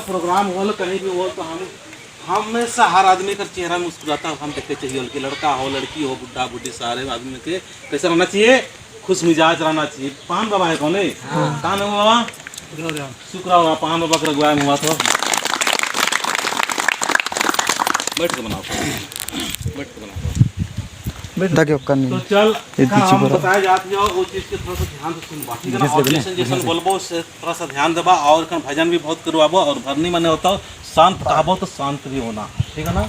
प्रोग्राम हो कहीं भी हो तो हम हमेशा हर आदमी का चेहरा मुस्कुराता हम देखे चाहिए कि लड़का हो, लड़की हो, बुढ़ा बुढ़ी, सारे आदमी के कैसा रहना चाहिए, खुश मिजाज रहना चाहिए। पान बाबा है कौन है? कहाँ है बाबा? शुक्र पान बाबा के रघुआ में हुआ तो बैठ के बनाओ, बैठ के बनाओ। तो चल हम बताए जाते हो वो चीज़ के थोड़ा सा ध्यान से सुनबा, ठीक है ना? और जैसन जैसन बोलबो उससे थोड़ा सा ध्यान देबा और भजन भी बहुत करवाबो और भरनी माने होता शांत कहबो तो शांत भी होना, ठीक है ना?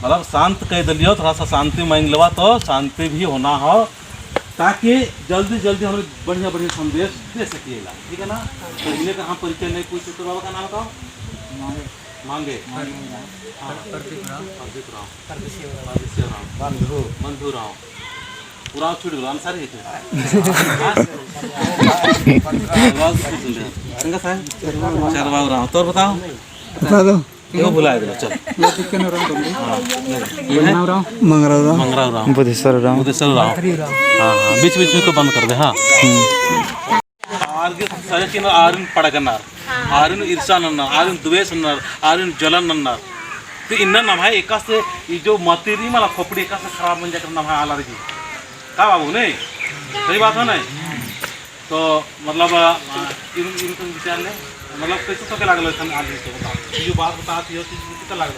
मतलब शांत कह दिलियो, थोड़ा सा शांति मांग लेवा तो शांति भी होना हो, ताकि जल्दी जल्दी हम बढ़िया बढ़िया संदेश दे सकिएला, ठीक है ना? तो इन्हें का हम परिचय नहीं पूछे तो बाबा का नाम का मांगे बंधु राव पूरा छूट गलो सारे राव तो बताओ यो भुला दिलो। चल मंगराव राव, बुद्धेश्वर राव, बुद्धेश्वर राव। हाँ हाँ, बीच बीच में को बंद कर दे। हाँ, आरुण पड़गनार, आरुण ईर्षान अन्नार, आरुण द्वेष अन्नार, आरुण जलन अन्नार। तो इन्ना नाम है एक से ये जो मतेरी मला खोपड़ी एक से खराब बन जाकर नाम है आलर्जी का बाबू नहीं, सही बात है नहीं? तो मतलब इनको विचार ले, मतलब कैसे तो के लागल आदमी से बताओ, जो बात बताती हो कितना लागल?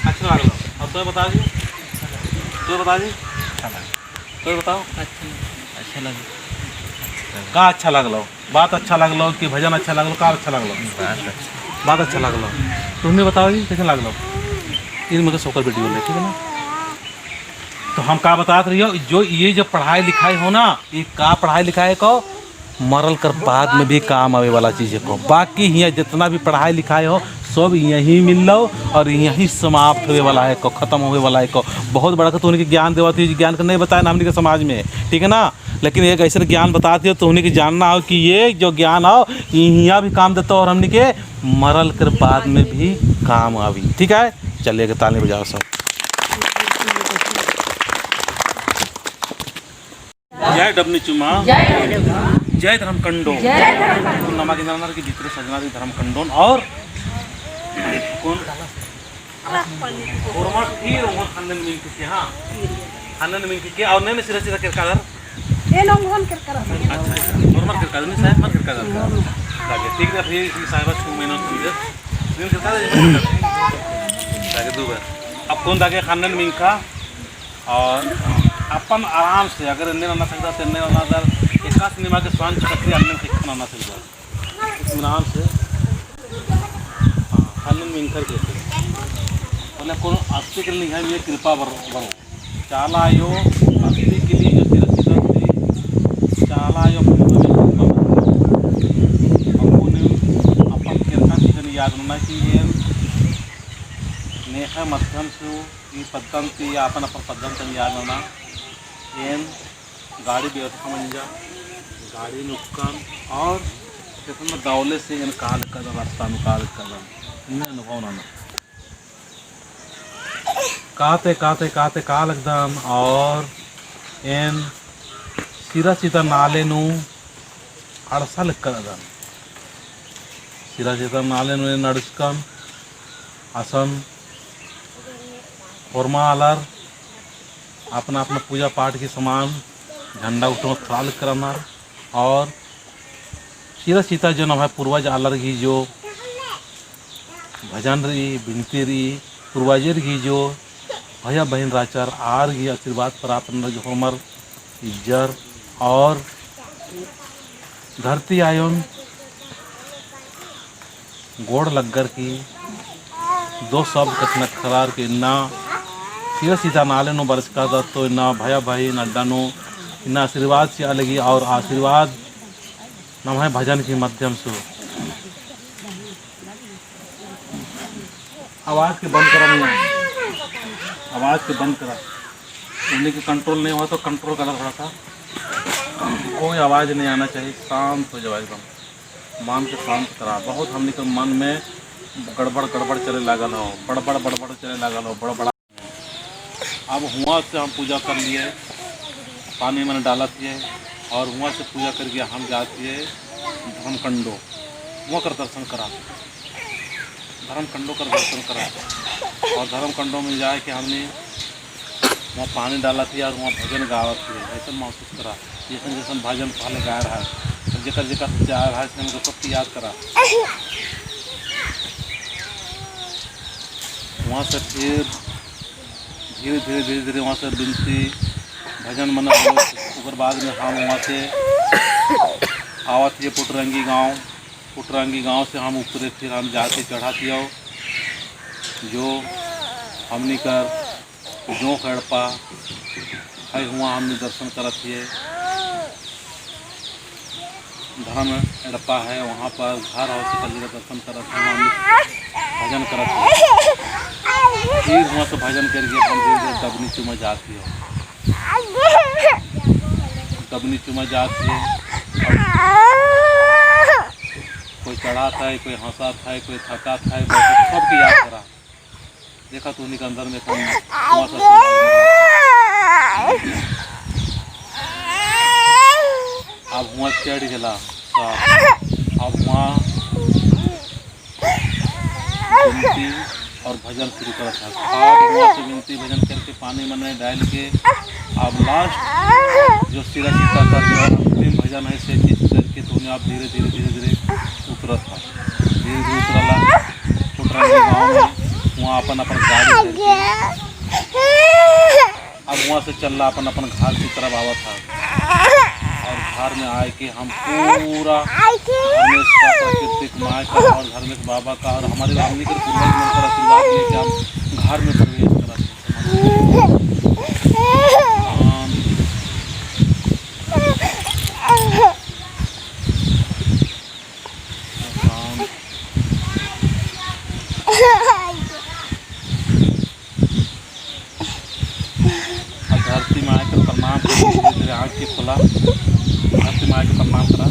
अच्छा लागल। और तो बता दी, तो बता दी, तो बताओ अच्छा लगे का अच्छा लागलो? बात अच्छा लागलो कि भजन अच्छा लागलो? का अच्छा लागलो? बात अच्छा लागलो। तुमने बताओ जी कैसे लागलो? इन मतलब सोकर बेटी बोले, ठीक है ना? तो हम का बतात रही हो, जो ये जो पढ़ाई लिखाई हो ना, ये का पढ़ाई लिखाई को मरल कर बाद में भी काम आवे वाला चीज़ को। बाकी यहाँ जितना भी पढ़ाई लिखाई हो सब यहीं मिल लो और यहीं समाप्त होने वाला है को, ख़त्म होने वाला है को। बहुत बड़ा तो उनके ज्ञान देवा थी, ज्ञान का नहीं बताया ना हमने के समाज में, ठीक है ना? लेकिन एक ऐसे ज्ञान बताती हो तो उन्हें के जानना हो कि ये जो ज्ञान हो यहाँ भी काम देता और हमने के मरल कर बाद में भी काम आवी, ठीक है? चलिए ताली बजाओ सब। जय डबनी चुमा, जय धर्म कंडो, के भीतर सजना धर्म कंडोन और कौन के हाँ के और नहीं सिरा सिरा किरकादर ए नंगन किरकादर। अच्छा अच्छा, नॉर्मल किरकादर नहीं साहब, मत किरकादर लागे, ठीक है? फिर साहब 6 महीना संदेश दिन किरकादर लागे दो बार। अब कौन दागे खानन मिंका और अपन आराम से अगर इन्ने ना सकता तो इन्ने ना दर एका सिनेमा के स्वान चक्री अन्ने के खाना ना सकता इत्मीनान से। हाँ, खानन मिंकर के बोले कौन अस्ति के लिए है ये कृपा बरो चाला यो अस्ति के लिए जो सिर सिर थी चाला यो अपन कृपा सीजन याद होना कि ये नेहा मध्यम से ये पद्धति या अपन अपन पद्धति याद होना। एन गाड़ी व्यवस्था मंजा गाड़ी नुकसान और कितना दौले से इन काल कदम रास्ता निकाल कदम इन्हें अनुभव ना काते काते काते काल एकदम और एन सिरा सीधा नाले नु अड़सा कदम सिरा सीधा नाले नु नड़स्कन आसन फरमा आलर अपना अपना पूजा पाठ के सामान झंडा उठो थाल करना और सीधा सीधा जो हमारे पूर्वज आलर की जो भजन रही विनती रही पूर्वजर की जो भैया बहन राचार are की आशीर्वाद प्राप्त जो हमर इज्जर और धरती आयोन गोड़ लगकर की दो शब्द कथन खरार के ना सीधा सीधा नाले नो बरस का तो ना भैया भाई नड्डा नो ना आशीर्वाद से अलगी और आशीर्वाद नाम है भजन के माध्यम से। आवाज़ के बंद करा नहीं, आवाज़ के बंद करा, उन्हें के कंट्रोल नहीं हुआ तो कंट्रोल करा थोड़ा सा, कोई आवाज़ नहीं आना चाहिए, शांत हो जाओ एकदम, मन के शांत करा। बहुत हमने के मन में गड़बड़ गड़बड़ चले लागल हो, बड़बड़ बड़बड़ चले लागल हो, बड़बड़ा। अब हुआ से हम पूजा कर लिए, पानी मैंने डाला थी और वहाँ से पूजा करके हम जाती है धर्मकंडो। वहाँ कर दर्शन करा, धर्म कंडों कर दर्शन करा। और धर्म कंडों में जाए के हमने वहाँ पानी डाला थी और वहाँ भजन गावत थी। ऐसा महसूस करा जैसन जैसन भजन पहले गा रहा है, जेकर जेकर जा रहा है हमको सबकी याद करा। वहाँ से फिर धीरे धीरे धीरे धीरे वहाँ से विनती भजन मना हो। बाद में हम वहाँ से आवत ये पुटरंगी गांव, पुटरंगी गांव से हम ऊपर फिर हम जाके चढ़ाती आओ जो हमने कर जो खड़पा है हुआ हमने दर्शन करत है। धर्म एड़पा है वहाँ पर घर और से का दर्शन करत है, हमने भजन करत है। फिर वहाँ से भजन करके हम धीरे धीरे दबनी चुमा जाती हो, दबनी चुमा जाती है। कोई चढ़ाता है, कोई हंसाता है, कोई थकाता है, सबकी याद करा। देखा तू के अंदर में अब वहाँ चढ़ गला अब वहाँ विनती और भजन शुरू करा था। आप वहाँ से विनती भजन करके पानी मने डाल के अब लास्ट जो सिरा सीता कर जो अंतिम भजन है से चीज करके तो उन्हें आप धीरे धीरे धीरे धीरे उतरा था, धीरे धीरे उतरला उतरा गाँव में वहाँ अपन अपन गाड़ी अब वहाँ से चलना अपन अपन घर की तरफ आवा था। और घर में आए के हम पूरा धर्मेश का प्राकृतिक माँ का और धर्मेश बाबा का और हमारे हमने के पूर्वज मिलकर आशीर्वाद लेके हम घर में प्रवेश करा थे। धरती माँ के प्रणाम धीरे आँख के खोला, धरती माँ के प्रणाम करा।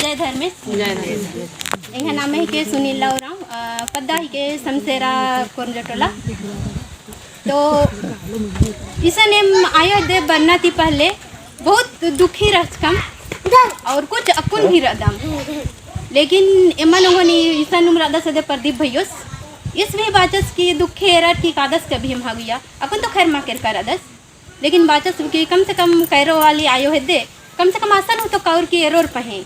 जय धर्मेश। जय धर्मेश। यहाँ नाम है के सुनील लावराम, पद्दा ही के समसेरा कोरजटोला। तो इसे नेम आयो देव बनना थी पहले बहुत दुखी रह कम और कुछ अकुन भी रहदम, लेकिन एमन लोगों ने ईसा नुमरादा सदे प्रदीप भैयोस इस भी बाचस की दुखे रट की कादस कभी हम गया अकुन तो खैर माँ कर कर लेकिन बाचस की कम से कम कैरो वाली आयो है दे कम से कम आसान हो तो कौर की एरोर पहे।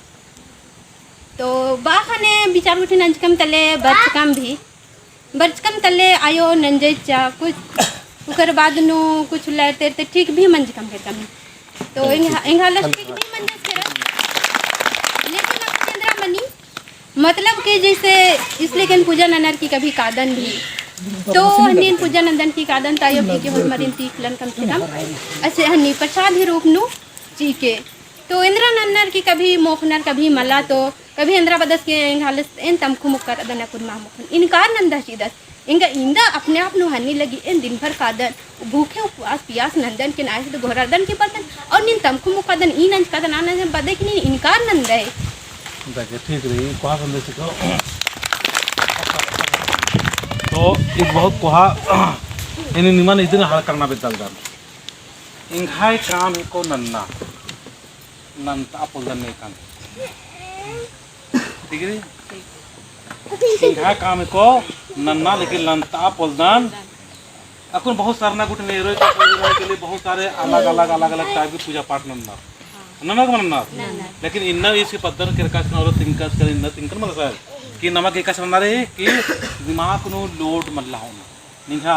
तो बाखाने विचार उठे नंजकम तले बचकम भी बचकम तले आयो नंजय चा कुछ उकर बाद नु कुछ लड़ते ते ठीक भी मंजकम के कम तो इंघालस ठीक भी मंजस के लेकिन अब चंद्रा मनी मतलब कि जैसे इसलिए कि पूजा ननर की कभी कादन भी तो हनीन पूजा नंदन की कादन तायो की के मरिन तीखलन कम से कम ऐसे हनी प्रसाद ही रूप नु चीके। तो इंद्रा नन्नर की कभी मोखनर कभी मला तो कभी इंद्रा बदस के इंघालस इन तमखु मुकर अदना कुरमा मुखन इनकार नंदा चीदस इनका इंदा अपने आप नु हनी लगी इन दिन भर कादन भूखे उपवास प्यास नंदन के नाय से घोरादन के बर्तन और निन तमखु मुकदन ई नंज कादन आनंद बदे कि नहीं इनकार नंद है। देखिए ठीक रही कोहा संदेश को तो एक बहुत कोहा इन्हें निमन इतने हल करना बेतल दान इंघाय काम को नन्ना नंता पोलन नहीं काम ठीक है इंघाय काम को नन्ना लेकिन लंता पोलदान अकुन बहुत सारा गुट नहीं रोए के लिए बहुत सारे अलग अलग अलग अलग टाइप की पूजा पाठ नन्ना नन्ना को नन्ना लेकिन इन्ना इसकी पद्धति के रकाश और तिंकस कर इन्ना तिंकन मतलब सर कि नमक एक रे कि दिमाग नो लोड मल्ला होना निहा।